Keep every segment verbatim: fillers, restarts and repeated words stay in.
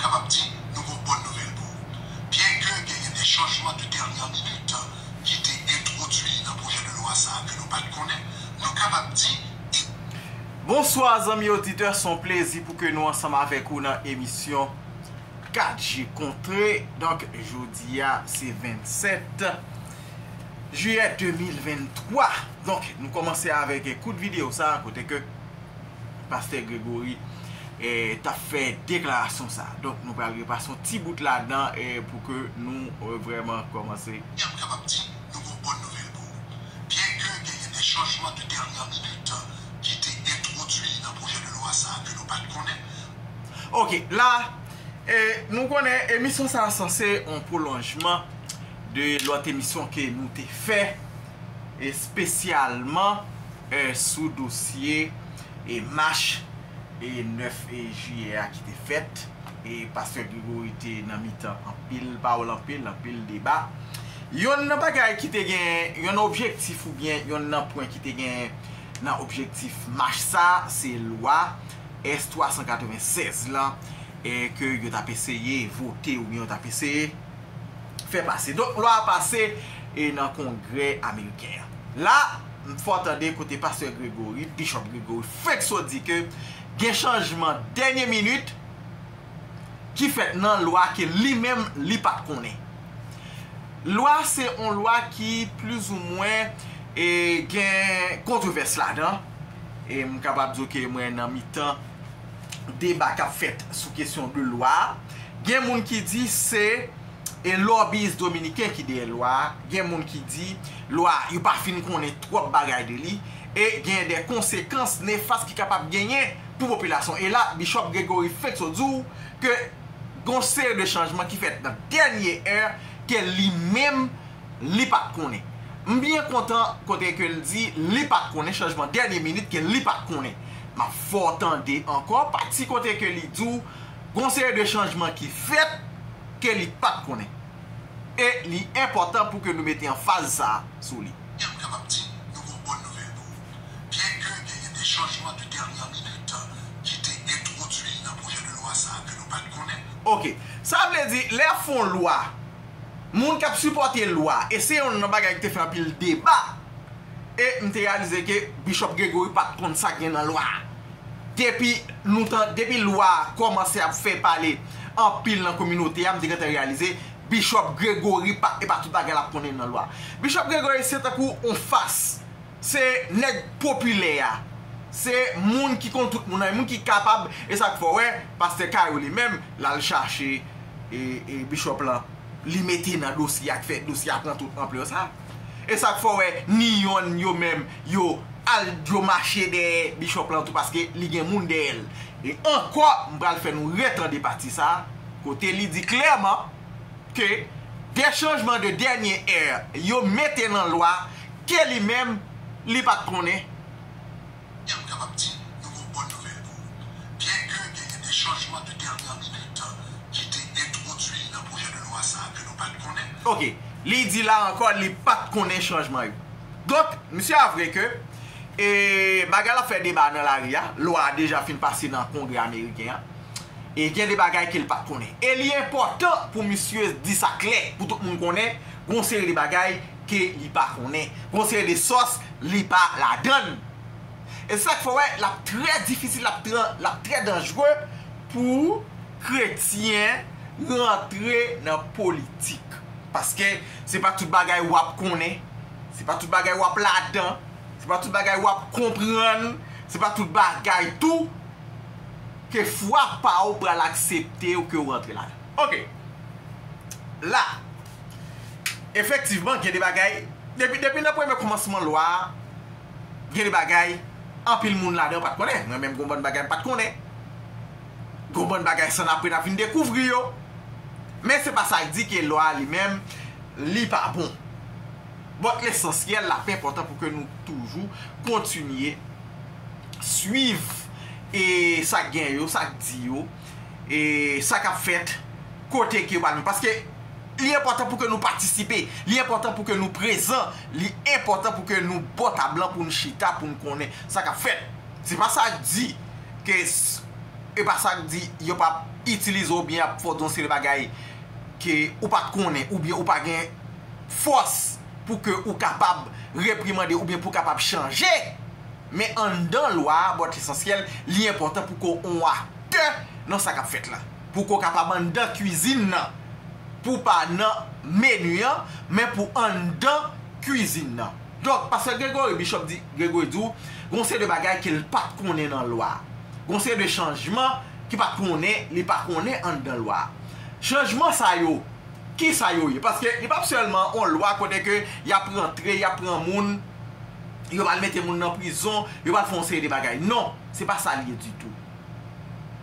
kapab di, nou gon bòn nouvèl pou ou. Byenke genyen de chanjman de dènyè minit ki te entwodui nan pwojè de lwa sa a ke nou pa t konnen, nou kapab di, Bonswa zanmi oditè, se yon plezi pou ke nou ansanm avèk ou nan emisyon kat je kontre. Donk, jodi a, se vennsèt jiyè de mil venntwa. Donk, nou kòmanse avèk kout videyo sa a, kote ke Pastè Gregory eh, t ap fè deklarasyon sa a. Donk, nou pral repase yon ti bout ladan eh, pou ke nou eh, vrèman kòmanse. N ap kapab di, nou gon bòn nouvèl pou ou. Byenke genyen de chanjman de dènyè minit ki te entwodui nan pwojè de lwa sa a ke nou pa t konnen. Ok, la, eh, nou konnen emisyon sa a sanse yon pwolonjman de lòt emisyon ke nou te fè, espesyalman eh, sou dosye eh, mach eh, nèf eh, jiyè a ki te fèt. E Pastè Gregory te nan mitan anpil pawòl, anpil, anpil deba. Yonn nan bagay ki te gen, yonn nan objektif oubyen yonn nan pwen ki te gen nan objektif mach sa, se lwa S twa san katreven sèz lan, e ke yo t ap eseye vote oubyen yo t ap eseye fè pase. Donk, lwa a pase e nan Kongrè ameriken an. La, m fè w tande kote Pastè Gregory, Bishop Gregory, fenk sot di ke gen chanjman dènye minit ki fèt nan lwa ke li menm li pa t konnen. Lwa se yon lwa ki plizoumwen e, gen kontwovès ladan. E m kapab di w ke mwen nan mitan deba k ap fèt sou kesyon de lwa a. Gen moun ki di se e lòbiyis dominiken ki dèyè lwa a. Gen moun ki di lwa a, yo pa fin konnen twòp bagay de li. E gen de konsekans nefas ki kapab genyen pou popilasyon. E la, Bishop Gregory fenk sot di w ke gon seri de chanjman ki fèt nan dènye è ke li menm li pa t konnen. M byen kontan kote ke l di li pa t konnen, chanjman dènye minit ke li pa t konnen. M ap fè w tande ankò pati kote ke li di w gon seri de chanjman ki fèt ke li pa t konnen. E li enpòtan pou ke nou mete anfaz sa a sou li. N ap kapab di, nou gon bòn nouvèl pou ou. Byenke genyen de chanjman de dènye minit ki te entwodui nan pwojè de lwa sa a ke nou pa t konnen. Ok. Sa vle di, lè fè yon lwa, moun k ap sipòte lwa, e se yonn nan bagay ki te fè anpil deba, e m te reyalize ke Bishop Gregory pa t konn sa k gen nan lwa a. Depi nou tan, depi lwa a kòmanse ap fè pale anpil nan kominote a, m te gentan reyalize Bishop Gregory pa, e pa tout bagay l ap konnen nan lwa. Bishop Gregory se tankou yon fas. Se nèg popilè a. Se moun ki konn tout moun nan, moun ki kapab, e sa k fè w wè, Pastè Cairu li menm, l al chache e, e Bishop lan, li mete nan dosye a, k fè dosye a pran tout anplè sa. E sa k fè w wè, ni yonn yo menm, yo al, yo mache dèyè Bishop lan tou, paske li gen moun dèyè l. E ankò, m pral fè nou retande pati sa, kote li di klèman ke de chanjman de dènye è yo mete nan lwa ke li menm, li pa t konnen. N ap kapab di, nou gon bòn nouvèl pou ou. Byenke genyen de chanjman de dènye minit ki te entwodui nan pwojè de lwa sa a ke nou pa t konnen. Ok, li di la ankò, li pa t konnen chanjman yo. Donk, misye avwe ke e bagay la fè deba nan lari a, lwa a deja fin pase nan Kongrè ameriken an. E gen de bagay ke l pa t konnen. E li enpòtan pou misye di sa klè, pou tout moun konnen, gon seri de bagay ke li pa konnen. Gon seri de sòs, li pa ladann. E se sa k fè w wè, l ap trè difisil, l ap trè, l ap trè danjre pou kretyen rantre nan politik. Paske se pa tout bagay w ap konnen, se pa tout bagay w ap ladan, se pa tout bagay w ap konprann, se pa tout bagay tou ke fwa pa w pral aksepte ou ke w rantre ladan. Ok. La, efektivman, gen de bagay, depi, depi nan premye kòmansman lwa a, gen de bagay, anpil moun ladan pa t konnen. Mwen menm, gon bann bagay m pa t konnen. Gon bann bagay, se annapre n ap vin dekouvri yo. Men se pa sa k di ke lwa a li menm, li pa bon. But lesansyèl, l ap enpòtan pou ke nou toujou kontinye swiv e sa k gen yo, sa k di yo, e sa k ap fèt, kote ke yo pral mennen. Paske li enpòtan pou ke nou patisipe, li enpòtan pou ke nou prezan, li enpòtan pou ke nou bò tab lan, pou nou chita, pou nou konnen sa k ap fèt. Se pa sa k di ke s- e pa sa k di yo p ap itilize w oubyen ap fè w di yon seri de bagay ke ou pa t konnen oubyen ou pa gen fòs pou ke ou kapab reprimande oubyen pou w kapab chanje. Men anndan lwa a, but lesansyèl, li enpòtan pou ke w yon aktè nan sa k ap fèt la. Pou ke w kapab anndan kwizin nan. Pou w pa nan meni an, men pou w anndan kwizin nan. Donk, pastè Gregory Bishop di, Gregory di w, gon seri de bagay ke l pa t konnen nan lwa a. Gon seri de chanjman ki pa t konnen, li pa konnen anndan lwa a. Chanjman sa yo, ki sa yo ye? Paske li p ap sèlman yon lwa kote ke y ap rantre, y ap pran moun, yo pral mete moun nan prizon, yo pral fè yon seri de bagay. Non, se pa sa l ye ditou.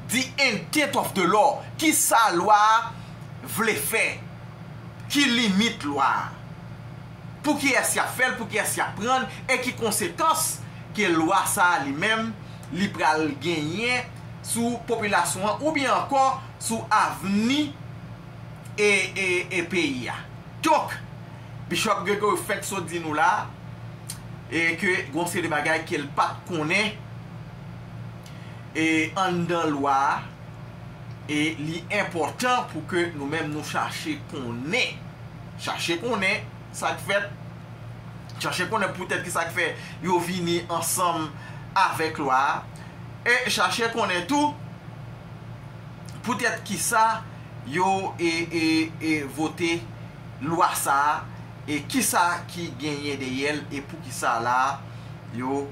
The intent of the law. Ki sa lwa a vle fè? Ki limit lwa a? Pou kiyès y ap fè l, pou kiyès y ap pran l, e ki konsekans ke lwa sa a li menm, li pral genyen sou popilasyon an, oubyen ankò sou avni e, e, e peyi a. Donk, Bishop Gregory fèk sot di nou la, e ke gon seri de bagay ke l pa t konnen, e anndan lwa a, e li enpòtan pou ke nou menm nou chache konnen, chache konnen sa k fèt, chache konnen poutèt ki sa k fè yo vini ansanm avèk lwa a, e chache konnen tou poutèt ki sa yo e, e, e vote lwa sa a, e kisa ki genyen dèyè l, e poukisa la yo,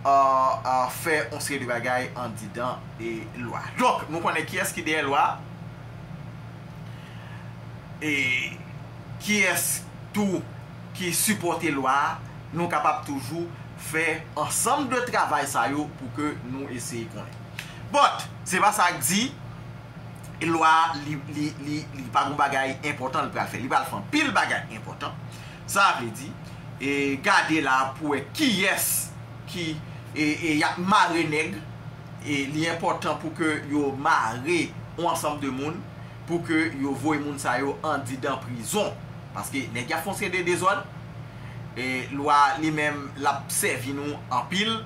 euh, euh, fè yon seri de bagay andidan e lwa. Donk, nou konnen kiyès ki dèyè lwa, e kiyès tou ki sipòte lwa, nou kapab toujou fè ansanm de travay sa yo pou ke nou eseye konnen. But, se pa sa k di, lwa a, li, li, li, li pa gon bagay enpòtan li pral fè. Li pral fè anpil bagay enpòtan. Sa vle di, e gade la pou wè kiyès ki, e, e y ap mare nèg. E li enpòtan pou ke yo mare yon ansanm de moun, pou ke yo voye moun sa yo andidan prizon. Paske nèg y ap fè yon seri de dezòd. E lwa li menm, l ap sèvi nou anpil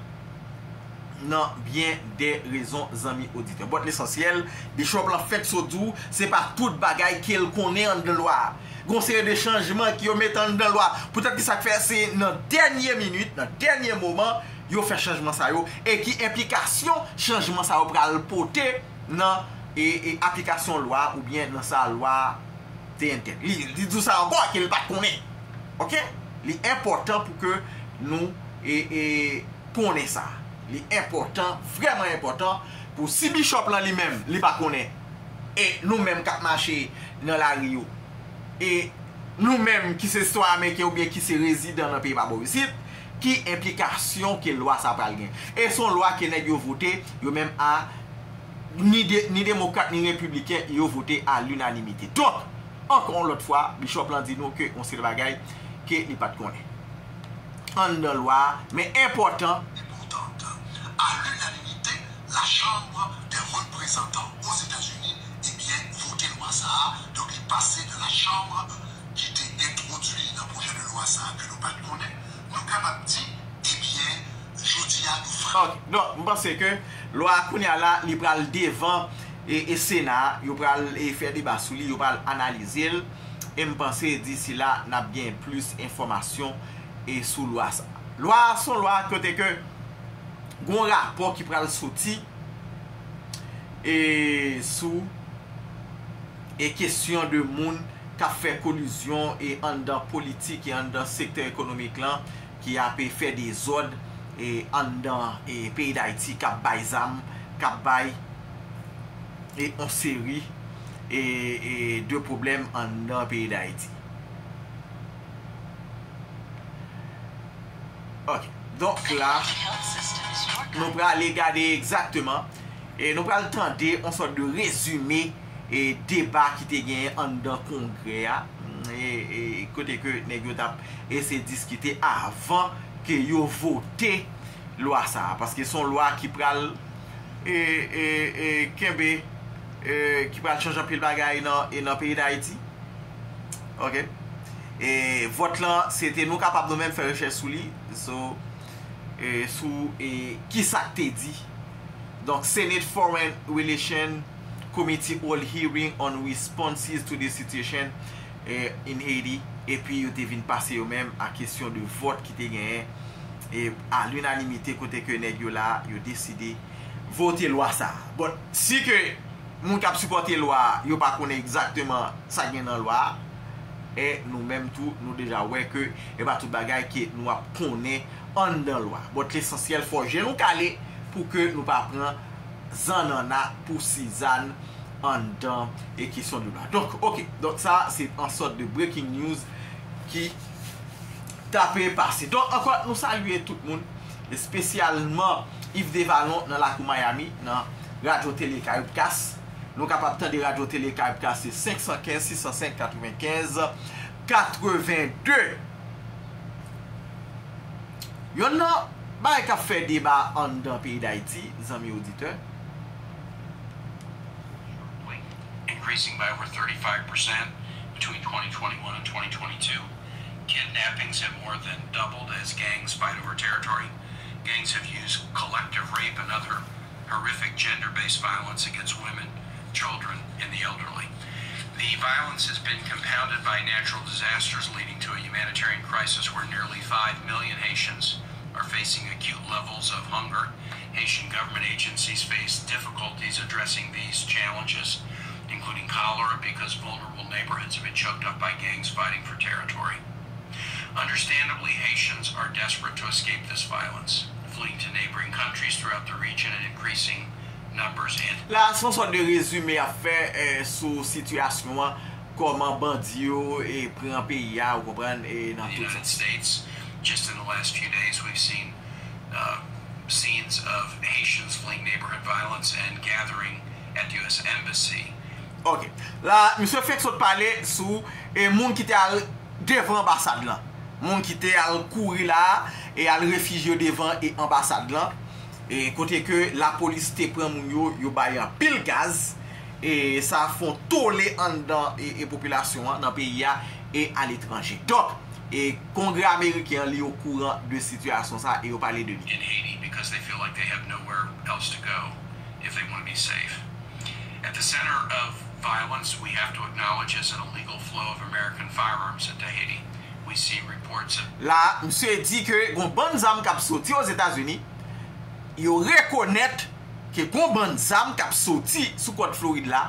nan byen de rezon, zanmi oditè. But lesansyèl, Bishop lan fèk sot di w, se pa tout bagay ke l konnen anndan lwa a. Gon seri de chanjman ke yo mete anndan lwa a. Poutèt ki sa k fè se nan dènye minit, nan dènye moman, yo fè chanjman sa yo, e ki enplikasyon chanjman sa yo pral pote nan, e, e aplikasyon lwa a oubyen nan sa lwa a te entèd. Li, li di w sa ankò ke l pa t konnen. Oke? Li enpòtan pou ke nou, e, e, konnen sa. Li enpòtan, vrèman enpòtan, pou si Bishop lan li menm, li pa konnen, e nou menm k ap mache nan lari yo, e nou menm ki se sitwayen ameriken oubyen ki se rezidan nan peyi pa bò isit, ki enplikasyon ke lwa sa pral gen? E se yon lwa ke nèg yo vote, yo menm a, ni de, ni demokrat, ni repibliken, yo vote a linanimite. Donk, ankò yon lòt fwa, Bishop lan di nou ke yon seri bagay ke li pa t konnen anndan lwa a, men enpòtan. Importante. À l'unanimité, la Chambre des représentants aux États-Unis, ebyen, vote lwa sa a. Donk, li pase nan la Chambre ki te entwodui nan pwojè de lwa sa a ke nou pa t konnen. Nou kapab di, ebyen, jodi a, nou frape. Ok, donk, m panse ke lwa a kounye a la, li pral devan e, e Sena a, yo pral, e, fè deba sou li, yo pral analize l, e m panse disi la, n ap gen plis enfòmasyon, e, sou lwa sa. Lwa a se yon lwa kote ke gon rapò ki pral soti, e, sou, e, kesyon de moun k ap fè kolizyon, e, anndan politik, e, anndan sektè ekonomik lan, ki ap, e, fè dezòd, e, anndan, e, peyi Dayiti, k ap bay zam, k ap bay, e, yon seri, e, e, de pwoblèm anndan peyi Dayiti. Ok. Donk la, nou prale gade egzakteman, e nou pral tande yon sòt de rezime, e deba ki te genyen anndan Kongrè a, e, e kote ke nèg yo t ap eseye diskite avan ke yo vote lwa sa a. Paske se yon lwa ki pral, e, e, e kenbe, e ki pral chanje anpil bagay nan, e nan peyi Dayiti. Ok. E vòt lan, se te nou kapab nou menm fè rechèch sou li, sou, e, sou, e, kisa k te di Donk, Senate Foreign Relation Committee hold hearing on responses to the situation eh, in Haiti. Epi yo te vin pase yo menm a kesyon de vòt ki te genyen e a linanimite kote ke nèg yo la yo deside vote lwa sa. Bon, si ke moun k ap sipòte lwa a, yo pa konnen egzakteman sa gen nan lwa a, e nou menm tou, nou deja wè ke e pa tout bagay ke nou ap konnen anndan lwa. Bon, lesansyèl, fò je nou kale pou ke nou pa pran zannanna pou sizann anndan e kesyon de lwa. Donk, oke. Donk, sa, se an sòt de breaking news ki t ape pase. Donk, ankò, nou salye tout moun, espesyalman Yves Devalon nan lakou Miami, nan Radyo Tele Karibkas. Nou kapab tande Radyo Tele Karibkas, se senk san kenz, sis san senk, katrevenkenz, katrevende. Yonn nan bagay k ap fè deba anndan peyi Dayiti, zanmi oditè, increasing by over thirty-five percent between twenty twenty-one and twenty twenty-two. Kidnappings have more than doubled as gangs fight over territory. Gangs have used collective rape and other horrific gender based violence against women, children, and the elderly. The violence has been compounded by natural disasters, leading to a humanitarian crisis where nearly five million Haitians are facing acute levels of hunger. Haitian government agencies face difficulties addressing these challenges, including cholera, because vulnerable neighborhoods have been choked up by gangs fighting for territory. Understandably, Haitians are desperate to escape this violence, fleeing to neighboring countries throughout the region in increasing numbers and La, se yon sòt de rezime y ap fè eh, sou sitiyasyon an, kòman bandi yo eh, pran peyi a, ou konprann, eh, nan the tout United sans. States. Just in the last few days, we've seen uh, scenes of Haitians fleeing neighborhood violence and gathering at the U S Embassy. Ok. La, misye fèk sot pale sou eh, moun ki te al devan anbasad lan. Moun ki te al kouri la e al refijye yo devan e anbasad lan. E kote ke lapolis te pran moun yo, yo bay anpil gaz. E sa fè yon tole anndan e, e popilasyon an, nan peyi a e aletranje. Donk, e Kongrè ameriken an, li okouran de sitiyasyon sa e yo pale de li. In Haiti because they feel like they have nowhere else to go if they want to be safe. At the center of violence, we have to acknowledge is an illegal flow of American firearms into Haiti. We see reports of La, misye di ke gon bann zam k ap soti Ozetazini, yo rekonèt ke gon bann zam k ap soti sou kòt Florid la,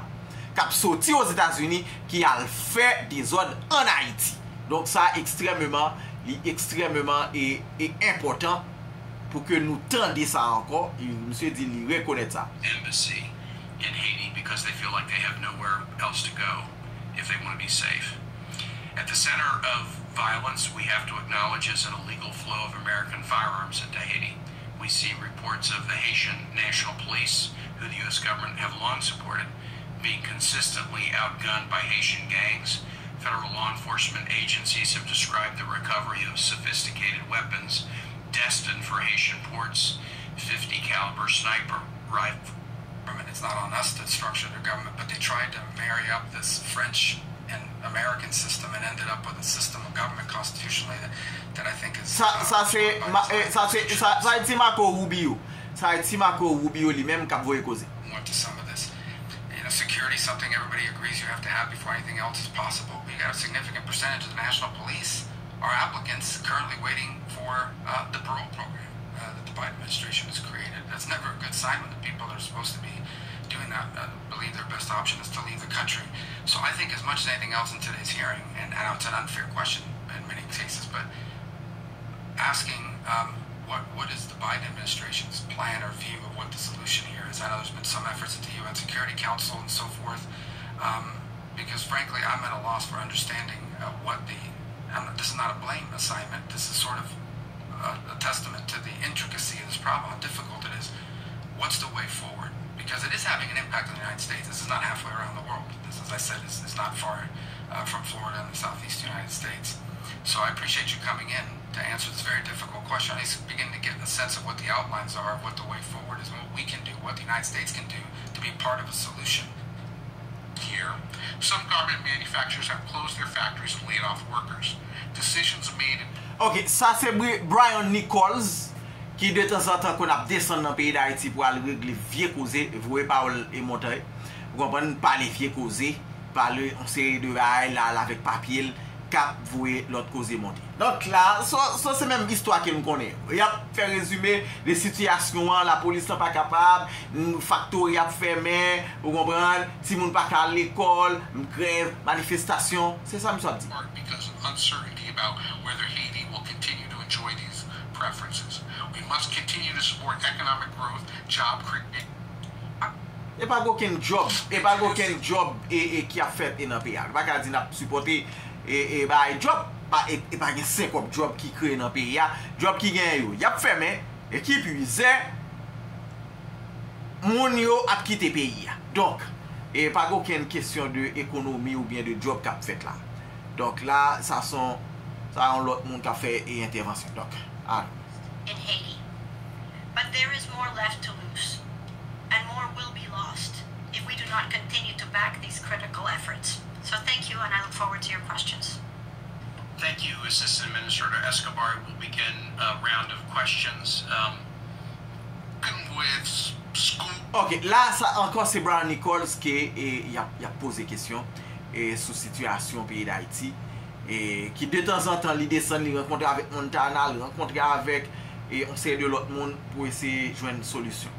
k ap soti Ozetazini, ki al fè dezòd ann Ayiti. Donk sa ekstrèmeman, li ekstrèmeman e, e enpòtan pou ke nou tande sa ankò. E misye di li rekonèt sa. Embassy in Haiti because they feel like they have nowhere else to go if they want to be safe. At the center of violence, we have to acknowledge is an illegal flow of American firearms into Haiti. We see reports of the Haitian National Police, who the U S government have long supported, being consistently outgunned by Haitian gangs. Federal law enforcement agencies have described the recovery of sophisticated weapons destined for Haitian ports, fifty caliber sniper rifle. It's not on us to structure their government, but they tried to marry up this French and American system and ended up with a system of government constitutionally that, that I think is Sa, sa se, ma- eh, sa se, sa, sa e ti Marco Rubio. Sa e ti Marco Rubio li menm k ap voye koze. More to some of this. You know, security is something everybody agrees you have to have before anything else is possible. But you got a significant percentage of the national police are applicants currently waiting for uh, the parole program uh, that the Biden administration has created. That's never a good sign when the people that are supposed to be doing that uh, believe their best option is to leave the country. So I think, as much as anything else in today's hearing, and I know it's an unfair question in many cases, but asking um, what what is the Biden administration's plan or view of what the solution here is? I know there's been some efforts at the U N Security Council and so forth. Um, because frankly, I'm at a loss for understanding uh, what the. I'm, this is not a blame assignment. This is sort of a, a testament to the intricacy of this problem, how difficult it is. What's the way forward? Because it is having an impact on the United States. This is not halfway around the world. This, as I said, is, is not far uh, from Florida in the southeast United States. So I appreciate you coming in to answer this very difficult question. At least begin to get a sense of what the outlines are of what the way forward is and what we can do, what the United States can do to be part of a solution. Here, some garment manufacturers have closed their factories and laid off workers. Decisions made in Ok, sa se Bri- Brian Nichols ki detanzantan konn ap desann nan peyi Dayiti pou al regle vye koze, voye pawòl e montre, ou konprann, pale vye koze, pale yon seri de bagay la, l avèk papye l, k ap voye lòt koze monte. Donk la, so, so se menm istwa ke nou konnen. Y ap fè rezime de sitiyasyon an, lapolis lan pa kapab, n-, faktori ap fèmen, ou konprann, timoun pa ka al lekòl, grèv, manifestasyon, se sa misye ap di. Because of uncertainty about whether Haiti will continue to enjoy these preferences. We must continue to support economic growth, job creation. E pa gen okenn djòb, e pa gen okenn djòb e, e ki ap fèt e nan peyi a. Nou pa ka di n ap sipòte e, e bay djòb, pa, e, e pa gen senkòb djòb ki kreye nan peyi a. Djòb ki genyen yo, y ap fèmen, e ki pi mizè, moun yo ap kite peyi a. Donk, e pa gen okenn kesyon de ekonomi oubyen de djòb k ap fèt la. Donk la, sa se yon, sa yon lòt moun k ap fè e entèvansyon. Donk, alò. In Haiti. But there is more left to lose, and more will be lost if we do not continue to back these critical efforts. So thank you, and I look forward to your questions. Thank you, Assistant Administrator Escobar. We'll begin a round of questions. Um, working with school. Ok, la sa ankò se Brian Nichols ke e, y ap, y ap poze kesyon e, sou sitiyasyon peyi Dayiti. E, ki detanzantan li desann, li rankontre avèk Montana, li rankontre avèk e, yon seri de lòt moun pou eseye jwenn solisyon.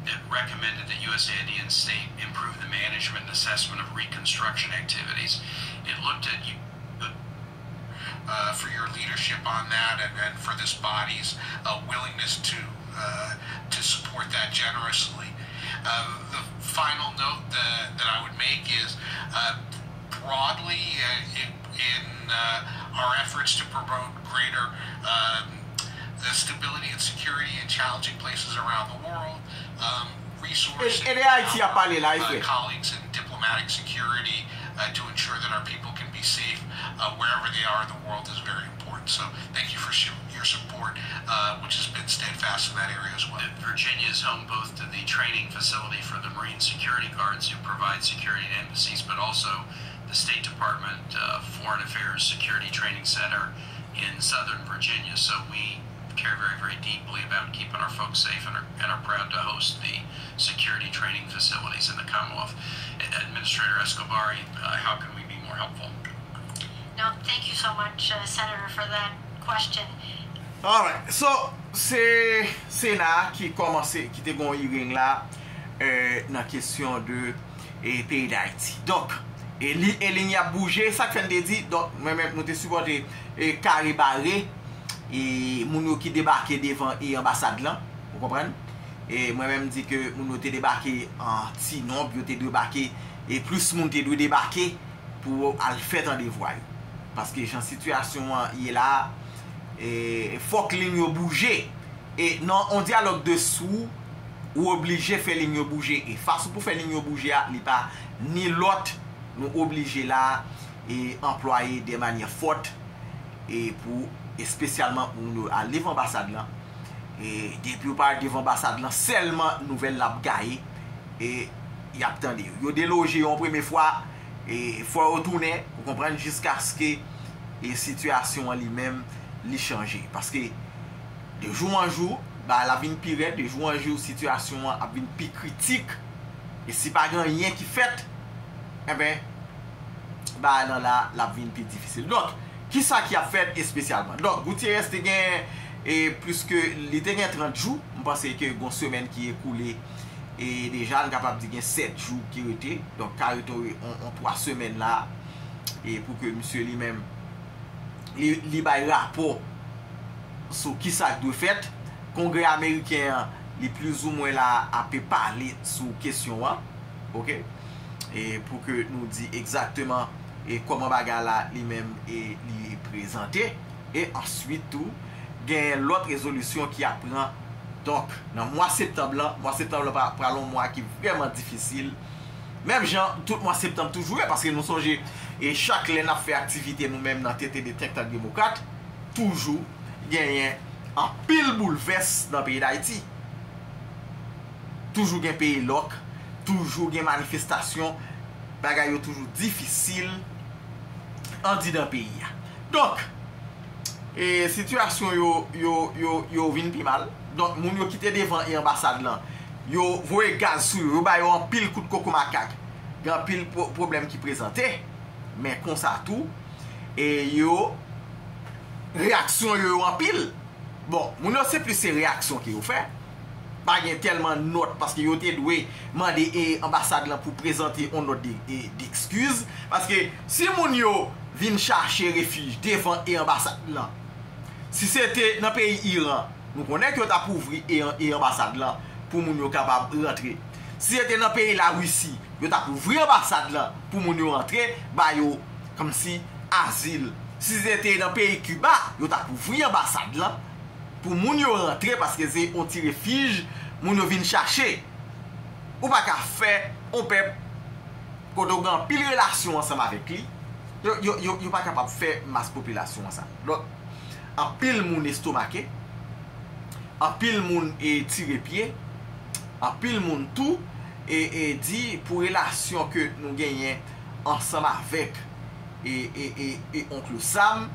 It recommended that U S A I D and state improve the management and assessment of reconstruction activities. It looked at you, uh, for your leadership on that and, and for this body's uh, willingness to uh, to support that generously. Uh, the final note that, that I would make is uh, broadly uh, in, in uh, our efforts to promote greater um, uh, stability and security in challenging places around the world, um, resourcing E, e de Ayiti y ap pale la, e our frè. uh, colleagues in diplomatic security uh, to ensure that our people can be safe uh, wherever they are in the world is very important. So thank you for sh- your support, uh, which has been steadfast in that area as well. Virginia is home both to the training facility for the Marine Security Guards who provide security to embassies, but also the State Department uh, Foreign Affairs Security Training Center in Southern Virginia. So we care very, very deeply about keeping our folks safe and are, and are proud to host the security training facilities in the Commonwealth. Administrator Escobar, uh, how can we be more helpful? No, thank you so much, uh, Senator, for that question. Alright, so se Sena a ki kòmanse, ki te gen yon hearing la eh, nan kesyon de eh, peyi Dayiti. Donk, e li, e liy ap bouje, sa k fè n te di, donk, mwen menm, nou te sipòte e kare bare e moun yo ki debake devan e anbasad lan, ou konprann? E mwen menm, m di ke moun yo te debake an ti nonb, yo te debake, e plis moun te dwe debake pou al fè tande vwa yo. Paske jan sitiyasyon an ye la, e fòk liy yo bouje. E nan yon dyalòg de sou, ou oblije fè liy yo bouje. E fason pou fè liy yo bouje a, li pa ni lòt, nou oblije la e anplwaye de manyè fòt e pou espesyalman pou moun yo al devan anbasad lan. E depi yo parèt devan anbasad lan, sèlman nouvèl la ap gaye e y ap tande yo. Yo deloje yo yon premye fwa, e fò yo tounen, ou konprann, jiskaske e sitiyasyon an li menm li chanje. Paske de jou an jou, bagay la vin pi rèd, de jou an jou, sitiyasyon an ap vin pi kritik. E si pa gen anyen ki fèt, enben, bagay lan la, l ap vin pi difisil. Donk, kisa ki ap fèt espesyalman? Donk, Gutierrez te gen, e, plis ke, li te gen trant jou, m panse ke gon semèn ki ekoule, e deja, n kapab di gen sèt jou ki rete, donk, ka rete yon, yon twa semèn la, e pou ke misye li menm, li, li bay rapò sou kisa k dwe fèt. Kongrè ameriken an, li plizoumwen la ape pale sou kesyon an, oke? E pou ke nou di egzakteman e kòman bagay la li menm e li prezante. E answit tou, gen lòt rezolisyon ki ap pran. Donk, nan mwa septanm lan, mwa septanm lan pa, pral yon mwa ki vrèman difisil. Menm jan tout mwa septanm toujou ye, paske nou sonje, e chak lè n ap fè aktivite nou menm nan tete de Think Tank Demokrat, toujou genyen anpil boulvès nan peyi Dayiti. Toujou gen peyi lòk, toujou gen manifestasyon, bagay yo toujou difisil andidan peyi a. Donk, E sitiyasyon yo, yo, yo, yo vin pi mal. Donk, moun yo ki te devan e anbasad lan, yo voye gaz sou yo, yo ba yo anpil kout koko makak. Gen anpil pwo-, pwoblèm ki prezante. Men konsa tou, e yo, reyaksyon yo, yo anpil. Bon, moun yo se plis se reyaksyon ke yo fè. Pa gen tèlman nòt, paske yo te dwe mande e anbasad lan pou prezante yon nòt de, e, d'excuse. Paske si moun yo vin chache refij devan e anbasad lan, si se te nan peyi Iran, nou konnen ke yo t ap ouvri e, e anbasad lan pou moun yo kapab rantre. Si se te nan peyi Larisi, yo t ap ouvri anbasad lan pou moun yo rantre, ba yo kòmsi azil. Si se te nan peyi Kiba, yo t ap ouvri anbasad lan pou moun yo rantre, paske se yon ti refij moun yo vin chache. Ou pa ka fè yon pèp kote w gen anpil relasyon ansanm avèk li, yo, yo, yo, yo pa kapab fè mas popilasyon an sa. Donk, anpil moun estomake, anpil moun, e, tire pye, anpil moun tou, e, e di pou relasyon ke nou genyen ansanm avèk, e, e, e, e Oncle Sam,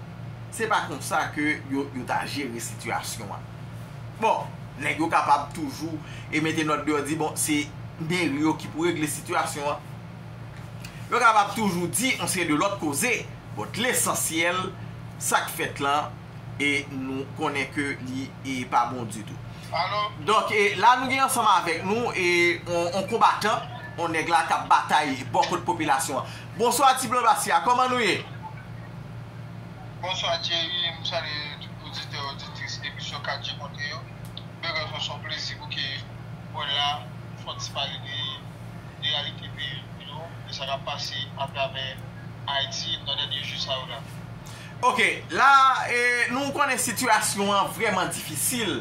se pa konsa ke yo, yo ta jere sitiyasyon an. Bon, nèg yo kapab toujou e mete nòt deyò, di, bon, se meri yo ki pou regle sitiyasyon an. Yo kapab toujou di yon seri de lòt koze, but lesansyèl, sa k fèt lan, e nou konnen ke li, e, pa bon ditou. Alo? Donk, e, la nou gen ansanm avèk nou, e, on, on konbatan, on nèg la k ap batay bò kot popilasyon an. Bonswa, Ti Blan Basya, kòman nou ye? Bonswa, Thierry, m salye tout oditè, oditris emisyon Katye Kontre yo. Bègay, se yon plezi pou ke mwen la, fò n ti pale de reyalite peyi nou, de sa k ap pase atravè Ayiti nan dènye jou sa yo la. Ok, la, e, nou konnen sitiyasyon an vrèman difisil.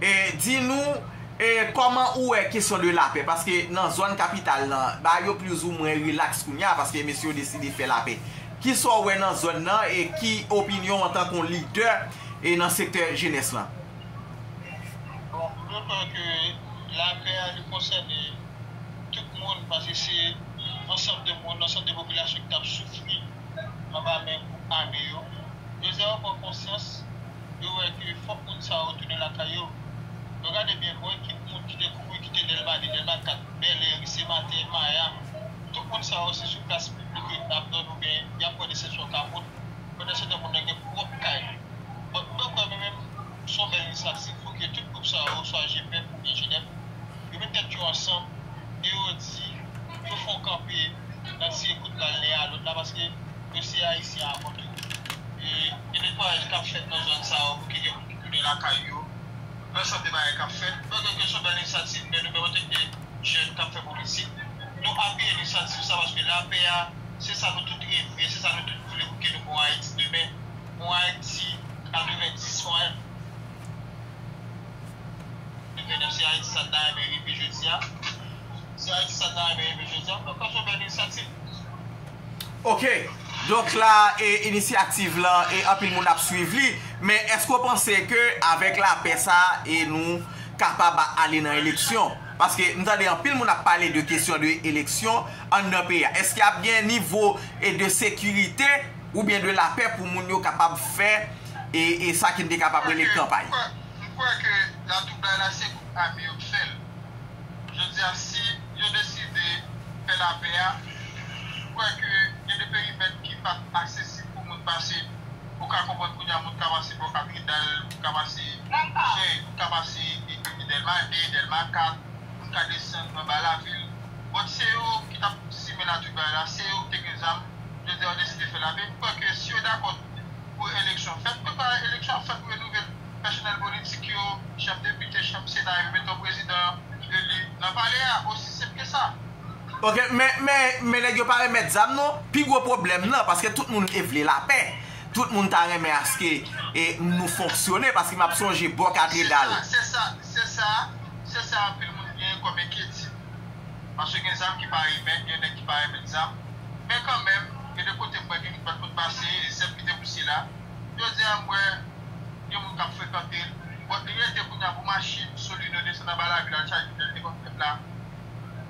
E, di nou, e, kòman ou wè kesyon de lapè? Paske nan zòn kapital lan, bagay yo plizoumwen rilaks kounye a, paske mesye yo deside fè lapè. Kisa w wè nan zòn nan e ki opinyon w antanke yon lidè e nan sektè jenès lan? Bon, mwen kwè ke lapè a, li konsène tout moun, paske se ansanm de moun, ansanm de popilasyon ki t ap soufri anba men gwoup ame yo. Jodi a, yo pran konsyans, yo wè ke fòk moun sa yo tounen lakay yo. Yo gade byen pou wè ki moun ki te kouri kite Dèlma de, Dèlma kat, Bèlè, Ri Sematen, Maya. Tout moun sa yo se sou plas piblik yo ap dòmi oubyen y ap pran desèpsyon kapot. Pandan se tan moun nan gen pwòp kay li. Donk, mwen kwè mwen menm, se yon bèl inisyativ pou ke tout gwoup sa yo, swa G P F oubyen G N F, yo met tèt yo ansanm e yo di, yo fè yon kanpe nan tire kout bal len a lòt la, paske yo se Ayisyen avan tou. E, e netwayaj k ap fèt nan zòn sa yo pou ke gen moun ki tounen lakay yo, yon ansanm de bagay k ap fèt. Mwen kwè ke se yon bèl inisyativ, men nou menm antanke jèn k ap fè politik, nou apiye inisyativ sa, paske lapè a, se sa nou tout reve, se sa nou tout vle pou ke nou gen yon Ayiti demen, yon Ayiti katrevenndis, yon Ayiti katrevennnèf, se Ayiti sa n ta renmen rive jodi a. Se Ayiti sa n ta renmen rive jodi a. Donk, se yon bèl inisyativ. Ok. Donk la, e, inisyativ lan, e, anpil moun ap swiv li. Men èske w panse ke avèk lapè sa, e nou kapab ale nan eleksyon? Paske m tande anpil moun ap pale de kesyon de eleksyon anndan peyi a. Èske ap gen nivo, e, de sekirite oubyen de lapè pou moun yo kapab fè, e, e sa ki n te kapab rele kanpay? M kwè, m kwè ke nan tout bagay la, se gwoup ame yo k fè l. Jodi a, si yo deside fè lapè a, m kwè ke gen de perimèt ki pa t aksesib pou moun pase. Ou ka konprann kounye a, moun ka pase bò Katedral, moun ka pase Chèy, moun ka pase, e, e, Dèlma de, Dèlma kat, moun ka desann anba lavil. Bon, se yo ki t ap simen latwoublay la, se yo ki te gen zam. Jodi a, yo deside fè lapè. M kwè ke si yo dakò pou eleksyon fèt, prepare eleksyon ap fèt pou yo nouvèl pèsonèl politik yo, chanm depite, chanm sena, yo mete yon prezidan eli nan palè a, osi senp ke sa. Ok, men, men, men nèg yo pa remèt zam non. Pi gwo pwoblèm nan, paske tout moun e vle lapè. Tout moun ta renmen aske, e, nou fonksyone, paske m ap sonje bò Katedral. Se sa, se sa, se sa, se sa anpil moun gen kòm enkyetid. Paske gen zam ki pa remèt, gen nèg ki pa remèt zam. Men kanmenm, gen de kote m wè gen moun pa t konn pase, e zèb ki te pouse la. Jodi a, m wè gen moun k ap frekante l. Bon, li rete kounye a pou machin Solino desann anba lavil al chaje jan li te konn fè l la.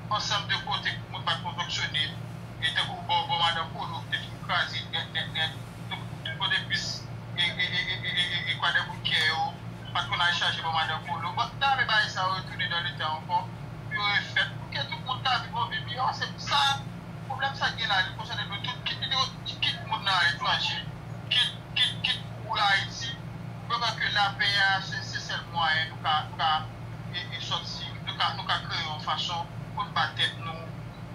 Ansanm de kote moun pa t konn fonksyone, e tankou bò, bò Madan Polo ki te fin kraze nèt, nèt, nèt. Tout, tout kote bis, e, e, e, e, e, e, Kwadèboukè yo pa t konn al chache bò madan Polo. Bon, n ta renmen bagay sa yo retounen nan letan ankò, pou yo refèt, pou ke tout moun ka viv yon vi miyò. Se pou sa, pwoblèm sa gen la, li konsène nou tout, kit, kit moun nan aletranje, kit, kit, kit ou Ayiti. Mwen kwè ke lapè a, se, se sèl mwayen nou ka, nou ka e, e sòti, nou ka, nou ka kreye yon fason pou n bat tèt nou.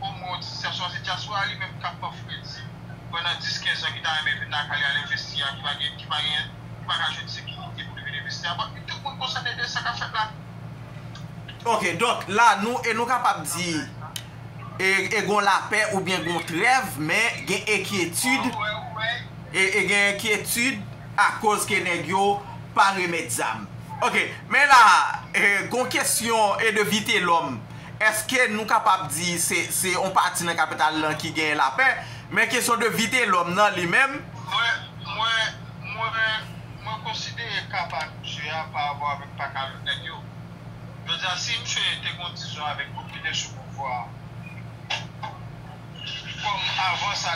Omwen yon ti sitiyasyon, se dyaspora li menm k ap pran fredi pandan dis, kenz an, ki ta renmen vin lakay li al envesti a, ki pa gen, ki pa gen, ki pa ka jwenn sekirite pou li vin envesti a. Bon, tout moun konsène de sa k ap fèt la. Ok, donk la nou e nou kapab di e, e gon lapè oubyen gon trèv, men gen enkyetid e, e gen enkyetid akoz ke nèg yo pa remèt zam. Ok, men la e, gon kesyon e de Vitelòm. Èske nou kapab di se se yon pati nan kapital lan ki gen lapè? Men kesyon de Vitelòm nan li menm. Mwen, mwen, mwen, mwen konsidere ka pa misye a pa rapò avèk pa ka lòt nèg yo. Jodi a, si misye te gon dizon avèk moun ki te sou pouvwa a, kòm avan sa,